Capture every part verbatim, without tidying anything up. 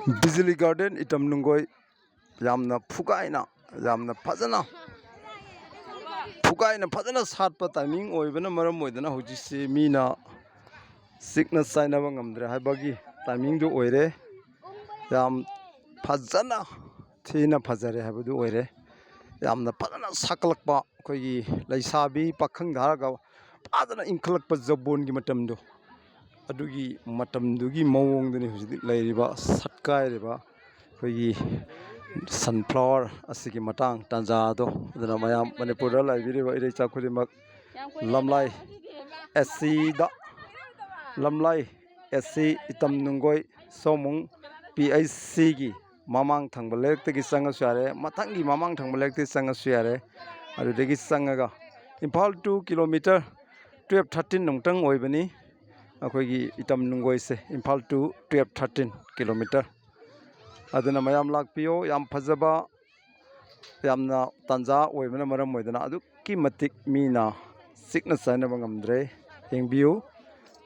ꯕꯤꯖꯂꯤ garden item ꯅꯨꯡꯒꯣꯏ ꯌꯥꯝꯅ ꯐꯨꯒꯥꯏꯅ, ꯌꯥꯝꯅ ꯐꯖꯅ, ꯐꯨꯒꯥꯏꯅ ꯐꯖꯅ ꯁꯥꯠꯄ ꯇꯥꯏꯃꯤꯡ ꯑꯣꯏꯕꯅ ꯃꯔꯝ ꯑꯣꯏꯗꯅ ꯍꯧꯖꯤꯛꯁꯤ ꯃꯤꯅ ꯆꯤꯛꯅ ꯆꯥꯏꯅꯕ ꯉꯝꯗ꯭ꯔꯦ ꯍꯥꯏꯕꯒꯤ ꯇꯥꯏꯃꯤꯡꯗꯨ ꯑꯣꯏꯔꯦ꯫ ꯌꯥꯝ ꯐꯖꯅ, ꯊꯤꯅ ꯐꯖꯔꯦ ꯍꯥꯏꯕꯗꯨ ꯑꯣꯏꯔꯦ꯫ ꯌꯥꯝꯅ ꯐꯖꯅ ꯁꯥꯠꯀꯠꯂꯛꯄ ꯑꯩꯈꯣꯏꯒꯤ ꯂꯩꯁꯥꯕꯤ ꯄꯥꯈꯪ ꯊꯥꯔꯒ ꯐꯖꯅ ꯏꯟꯈꯠꯂꯛꯄ ꯖꯕꯣꯟꯒꯤ ꯃꯇꯝꯗꯣ, ꯑꯗꯨꯒꯤ ꯃꯇꯝꯗꯨꯒꯤ ꯃꯑꯣꯡꯗꯨꯅꯤ ꯍꯧꯖꯤꯛ ꯂꯩꯔꯤꯕ ꯁꯠꯀꯥꯏꯔꯤꯕ ꯑꯩꯈꯣꯏꯒꯤ ꯁꯟꯐ꯭ꯂꯥꯋꯔ ꯑꯁꯤꯒꯤ ꯃꯇꯥꯡ ꯇꯥꯟꯖꯥꯗꯣ꯫ ꯑꯗꯨꯅ ꯃꯌꯥꯝ ꯃꯅꯤꯄꯨꯔꯗ ꯂꯩꯕꯤꯔꯤꯕ ꯏꯔꯩꯆꯥ ꯈꯨꯗꯤꯡꯃꯛ ꯂꯝꯂꯥꯏ acid, ꯂꯝꯂꯥꯏ AC item ꯅꯨꯡꯒꯣꯏ ꯁꯣꯃꯨꯡ P H ꯁꯤꯒꯤ ꯃꯃꯥꯡ ꯊꯪꯕ ꯂꯩꯔꯛꯇꯒꯤ ꯆꯪꯉꯁꯨ ꯌꯥꯔꯦ, ꯃꯊꯪꯒꯤ ꯃꯃꯥꯡ ꯊꯪꯕ ꯂꯩꯔꯛꯇꯒꯤ ꯆꯪꯉꯁꯨ ꯌꯥꯔꯦ꯫ ꯑꯗꯨꯗꯒꯤ ꯆꯪꯉꯒ Imphal to kilometre twelve thirteen ꯑꯃꯨꯛꯇꯪ ꯑꯣꯏꯕꯅꯤ꯫ ꯑꯩꯈꯣꯏꯒꯤ ꯏꯇꯝ ꯅꯨꯡꯒꯣꯏꯁꯦ Imphal to twelve thirteen kilometre. ꯑꯗꯨꯅ ꯃꯌꯥꯝ ꯂꯥꯛꯄꯤꯌꯣ꯫ ꯌꯥꯝ ꯐꯖꯕ, ꯌꯥꯝꯅ ꯇꯥꯟꯖꯥ ꯑꯣꯏꯕꯅ ꯃꯔꯝ ꯑꯣꯏꯗꯅ ꯑꯗꯨꯛꯀꯤ ꯃꯇꯤꯛ ꯃꯤꯅ ꯆꯤꯛꯅ ꯆꯥꯏꯅꯕ ꯉꯝꯗ꯭ꯔꯦ꯫ ꯌꯦꯡꯕꯤꯌꯨ,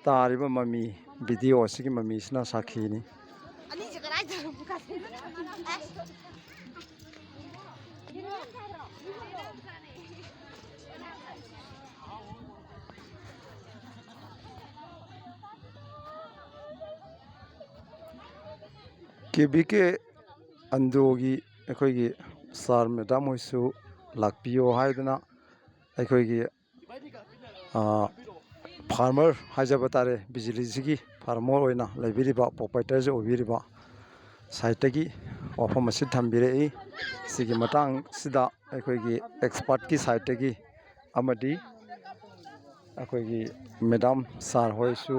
ꯇꯥꯔꯤꯕ ꯃꯃꯤ, ꯚꯤꯗꯤꯑꯣ ꯑꯁꯤꯒꯤ ꯃꯃꯤꯁꯤꯅ ꯁꯥꯈꯤꯅꯤ꯫ ꯑꯅꯤꯁꯦ ꯀꯗꯥꯏꯗꯅꯣ? ꯀꯦ ꯕꯤ ꯀꯦ ꯑꯟꯗ꯭ꯔꯣꯒꯤ ꯑꯩꯈꯣꯏꯒꯤ ꯁꯥꯔ ꯃꯦꯗꯥꯝ ꯍꯣꯏꯁꯨ ꯂꯥꯛꯄꯤꯌꯣ ꯍꯥꯏꯗꯅ ꯑꯩꯈꯣꯏꯒꯤ ꯐꯥꯔꯃꯔ ꯍꯥꯏꯖꯕ ꯇꯥꯔꯦ, ꯕꯤꯖꯤꯂꯤꯁꯤꯒꯤ ꯐꯥꯔꯃꯔ ꯑꯣꯏꯅ ꯂꯩꯕꯤꯔꯤꯕ, ꯄ꯭ꯔꯣꯄꯥꯏꯇꯔꯁꯨ ꯑꯣꯏꯕꯤꯔꯤꯕ ꯁꯥꯏꯠꯇꯒꯤ ꯋꯥꯐꯝ ꯑꯁꯤ ꯊꯝꯕꯤꯔꯛꯏ꯫ ꯁꯤꯒꯤ ꯃꯇꯥꯡꯁꯤꯗ ꯑꯩꯈꯣꯏꯒꯤ ꯑꯦꯛꯁꯄꯥꯔꯠꯀꯤ ꯁꯥꯏꯠꯇꯒꯤ ꯑꯃꯗꯤ ꯑꯩꯈꯣꯏꯒꯤ ꯃꯦꯗꯥꯝ ꯁꯥꯔ ꯍꯣꯏꯁꯨ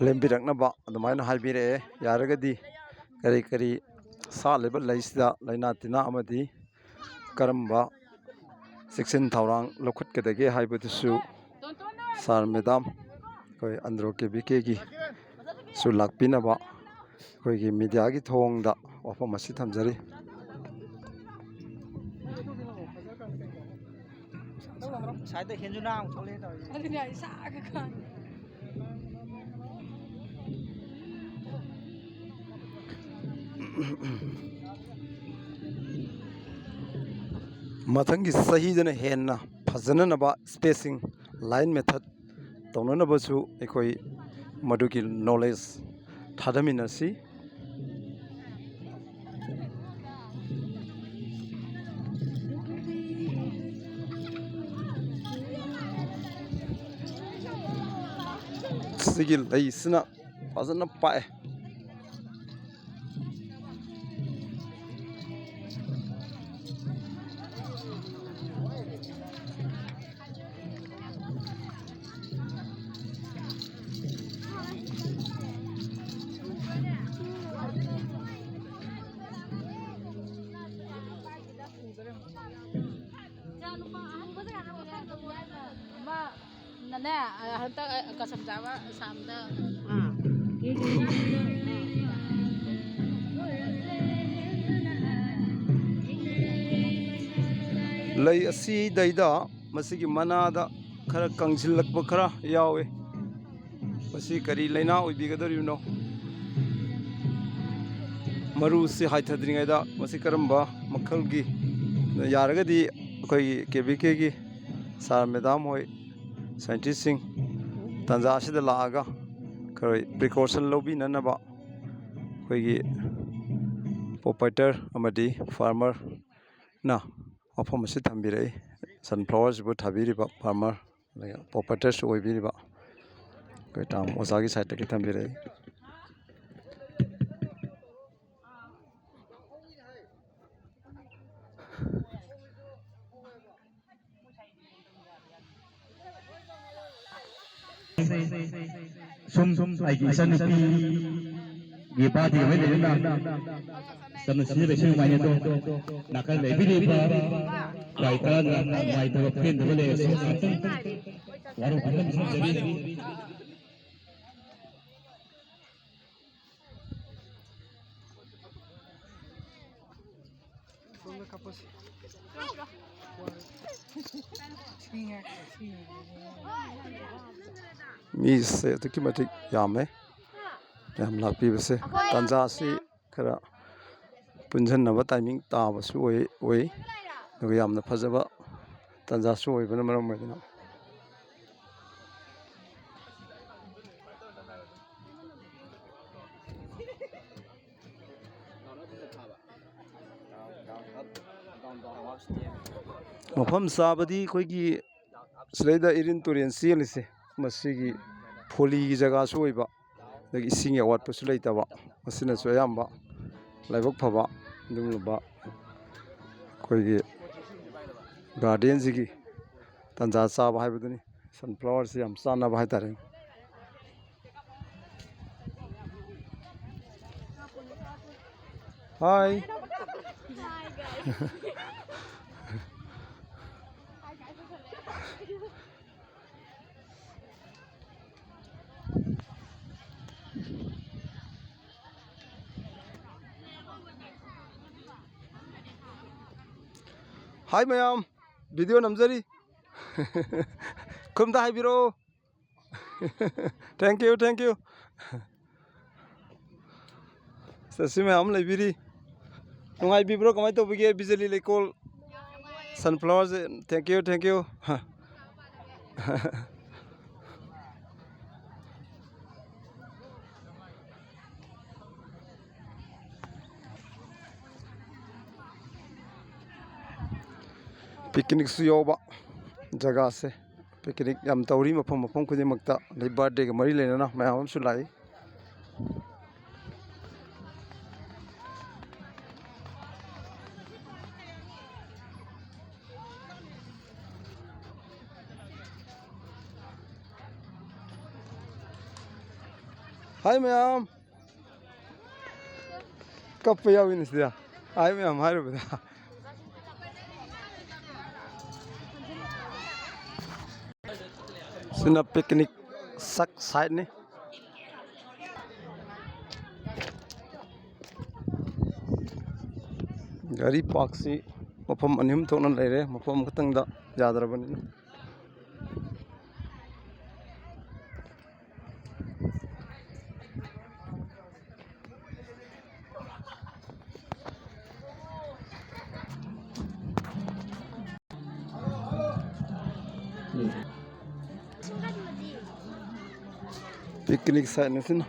ꯂꯦꯝꯕꯤꯔꯛꯅꯕ ꯑꯗꯨꯃꯥꯏꯅ ꯍꯥꯏꯕꯤꯔꯛꯑꯦ꯫ ꯌꯥꯔꯒꯗꯤ ꯀꯔꯤ ꯀꯔꯤ ꯁꯥꯠꯂꯤꯕ ꯂꯩꯁꯤꯗ ꯂꯥꯏꯅꯥ ꯇꯤꯟꯅꯥ ꯑꯃꯗꯤ ꯀꯔꯝꯕ ꯆꯦꯛꯁꯤꯟ ꯊꯧꯔꯥꯡ ꯂꯧꯈꯠꯀꯗꯒꯦ ꯍꯥꯏꯕꯗꯨꯁꯨ ꯁꯥꯔ ꯃꯦꯗꯥꯝ ꯑꯩꯈꯣꯏ ꯑꯟꯗ꯭ꯔꯣ ꯀꯦ ꯕꯤ ꯀꯦꯒꯤꯁꯨ ꯂꯥꯛꯄꯤꯅꯕ ꯑꯩꯈꯣꯏꯒꯤ ꯃꯤꯗꯤꯌꯥꯒꯤ ꯊꯣꯡꯗ ꯋꯥꯐꯝ ꯑꯁꯤ ꯊꯝꯖꯔꯤ꯫ ꯉꯁꯥꯏꯗ ꯍꯦꯟꯖꯨꯅꯥ ꯑꯃꯨꯛ ꯊꯣꯛꯂꯛꯑꯦ ꯇꯧꯔꯤꯁꯦ꯫ ꯑꯗꯨꯅꯦ ꯑꯩ ꯁꯥꯒ ꯈꯥꯡꯉꯦ꯫ ꯃꯊꯪꯒꯤ ꯆꯍꯤꯗꯅ ꯍꯦꯟꯅ ꯐꯖꯅꯅꯕ spacing, line method ꯇꯧꯅꯅꯕꯁꯨ ꯑꯩꯈꯣꯏ ꯃꯗꯨꯒꯤ knowledge ꯊꯥꯗꯃꯤꯟꯅꯁꯤ꯫ ꯁꯤꯒꯤ ꯂꯩꯁꯤꯅ ꯐꯖꯅ ꯄꯥꯛꯑꯦ꯫ ꯅꯅꯦ, ꯍꯟꯗꯛ ꯀꯁꯝ ꯆꯥꯕ ꯁꯥꯝꯗ꯫ ꯂꯩ ꯑꯁꯤꯗꯩꯗ ꯃꯁꯤꯒꯤ ꯃꯅꯥꯗ ꯈꯔ ꯀꯪꯁꯤꯜꯂꯛꯄ ꯈꯔ ꯌꯥꯎꯏ꯫ ꯃꯁꯤ ꯀꯔꯤ ꯂꯩꯅꯥ ꯑꯣꯏꯕꯤꯒꯗꯧꯔꯤꯕꯅꯣ? ꯃꯔꯨꯁꯤ ꯍꯥꯏꯊꯗ꯭ꯔꯤꯉꯩꯗ ꯃꯁꯤ ꯀꯔꯝꯕ ꯃꯈꯜꯒꯤ, ꯌꯥꯔꯒꯗꯤ ꯑꯩꯈꯣꯏꯒꯤ ꯀꯦ ꯚꯤ ꯀꯦꯒꯤ ꯁꯥꯔ ꯃꯦꯗꯥꯝ ꯍꯣꯏ, ꯁꯥꯏꯟꯇꯤꯁꯁꯤꯡ ꯇꯥꯟꯖꯥ ꯑꯁꯤꯗ ꯂꯥꯛꯑꯒ ꯈꯔ precaution ꯂꯧꯕꯤꯅꯅꯕ ꯑꯩꯈꯣꯏꯒꯤ proprietor ꯑꯃꯗꯤ farmerꯅ ꯋꯥꯐꯝ ꯑꯁꯤ ꯊꯝꯕꯤꯔꯛꯏ꯫ Sunflowerꯁꯤꯕꯨ ꯊꯥꯕꯤꯔꯤꯕ farmer, ꯑꯗꯨꯒ proprietorꯁꯨ ꯑꯣꯏꯕꯤꯔꯤꯕ ꯑꯩꯈꯣꯏ ꯇꯥꯃꯣ ꯑꯣꯖꯥꯒꯤ ꯁꯥꯏꯠꯇꯒꯤ ꯊꯝꯕꯤꯔꯛꯏ꯫ ꯁꯨꯝ ꯑꯩꯒꯤ ꯏꯆꯟꯅꯨꯄꯤꯒꯤ birthday ꯑꯃ ꯂꯩꯕꯅ ꯆꯠꯅ ꯁꯤꯟꯅꯕꯁꯨ ꯅꯨꯡꯉꯥꯏꯅꯤ꯫ ꯑꯗꯣ ꯅꯥꯀꯜ ꯂꯩꯕꯤꯔꯤꯕ ꯋꯥꯏꯇꯔꯅ ꯅꯨꯡꯉꯥꯏꯇꯕ ꯄꯦꯟꯗꯕ ꯂꯩꯔꯁꯨ ꯉꯥꯛꯇꯪ ꯋꯥꯔꯧꯕꯤꯅꯕ ꯅꯤꯡꯁꯤꯡꯖꯔꯤ꯫ ꯃꯤꯁꯦ ꯑꯗꯨꯛꯀꯤ ꯃꯇꯤꯛ ꯌꯥꯝꯃꯦ꯫ ꯌꯥꯝ ꯂꯥꯛꯄꯤꯕꯁꯦ, ꯇꯥꯟꯖꯥꯁꯤ ꯈꯔ ꯄꯨꯟꯁꯤꯟꯅꯕ ꯇꯥꯏꯃꯤꯡ ꯇꯥꯕꯁꯨ ꯑꯣꯏ ꯑꯣꯏ ꯑꯗꯨꯒ ꯌꯥꯝꯅ ꯐꯖꯕ ꯇꯥꯟꯖꯥꯁꯨ ꯑꯣꯏꯕꯅ ꯃꯔꯝ ꯑꯣꯏꯗꯨꯅ꯫ ꯃꯐꯝ ꯆꯥꯕꯗꯤ ꯑꯩꯈꯣꯏꯒꯤ ꯁꯤꯗꯩꯗ ꯏꯔꯤꯟ ꯇꯨꯔꯦꯟ ꯆꯦꯜꯂꯤꯁꯦ, ꯃꯁꯤꯒꯤ ꯐꯣꯂꯤꯒꯤ ꯖꯒꯥꯁꯨ ꯑꯣꯏꯕ, ꯑꯗꯒꯤ ꯏꯁꯤꯡꯒꯤ ꯑꯋꯥꯠꯄꯁꯨ ꯂꯩꯇꯕ, ꯃꯁꯤꯅꯁꯨ ꯑꯌꯥꯝꯕ ꯂꯥꯏꯕꯛ ꯐꯕ ꯑꯗꯨꯒꯨꯝꯂꯕ ꯑꯩꯈꯣꯏꯒꯤ ꯒꯥꯔꯗꯦꯟꯁꯤꯒꯤ ꯇꯥꯟꯖꯥ ꯆꯥꯕ ꯍꯥꯏꯕꯗꯨꯅꯤ꯫ ꯁꯟꯐ꯭ꯂꯥꯋꯔꯁꯤ ꯌꯥꯝ ꯆꯥꯟꯅꯕ ꯍꯥꯏꯇꯥꯔꯦ꯫ ꯍꯥꯏ꯫ ꯍꯥꯏ ꯃꯌꯥꯝ, ꯚꯤꯗꯤꯑꯣ ꯅꯝꯖꯔꯤ꯫ ꯈꯨꯝꯗ ꯍꯥꯏꯕꯤꯔꯛꯑꯣ꯫ Thank you, thank you. ꯁꯤ ꯃꯌꯥꯝ ꯑꯃ ꯂꯩꯕꯤꯔꯤ꯫ ꯅꯨꯡꯉꯥꯏꯕꯤꯕ꯭ꯔꯣ? ꯀꯃꯥꯏꯅ ꯇꯧꯕꯤꯒꯦ? ꯕꯤꯖꯂꯤ ꯂꯩꯀꯣꯜ ꯁꯟꯐ꯭ꯂꯥꯋꯔꯁꯦ꯫ Thank you, thank you. ꯄꯤꯛꯅꯤꯛꯁꯨ ꯌꯥꯎꯕ ꯖꯒꯥꯁꯦ꯫ ꯄꯤꯛꯅꯤꯛ ꯌꯥꯝ ꯇꯧꯔꯤ ꯃꯐꯝ ꯃꯐꯝ ꯈꯨꯗꯤꯡꯃꯛꯇ, ꯑꯗꯩ ꯕꯥꯔꯗꯦꯒ ꯃꯔꯤ ꯂꯩꯅꯅ ꯃꯌꯥꯝ ꯑꯃꯁꯨ ꯂꯥꯛꯏ꯫ ꯍꯥꯏ ꯃꯌꯥꯝ꯫ ꯀꯞꯄ ꯌꯥꯎꯏꯅꯦ ꯁꯤꯗ꯫ ꯍꯥꯏ ꯃꯌꯥꯝ ꯍꯥꯏꯔꯨꯕꯗ꯫ ꯁꯤꯅ ꯄꯤꯛꯅꯤꯛ ꯁꯛ ꯁꯥꯏꯠꯅꯤ꯫ ꯒꯥꯔꯤ ꯄꯥꯔꯛꯁꯤ ꯃꯐꯝ ꯑꯅꯤ ꯑꯍꯨꯝ ꯊꯣꯛꯅ ꯂꯩꯔꯦ, ꯃꯐꯝ ꯑꯃꯈꯛꯇꯪꯗ ꯌꯥꯗ꯭ꯔꯕꯅꯤꯅ꯫ Picnic site na sina.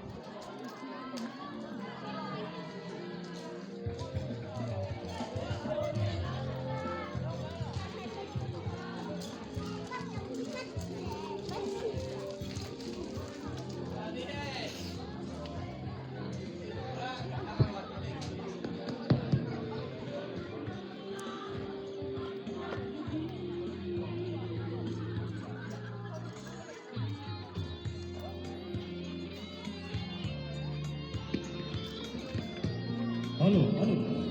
Hello, hello.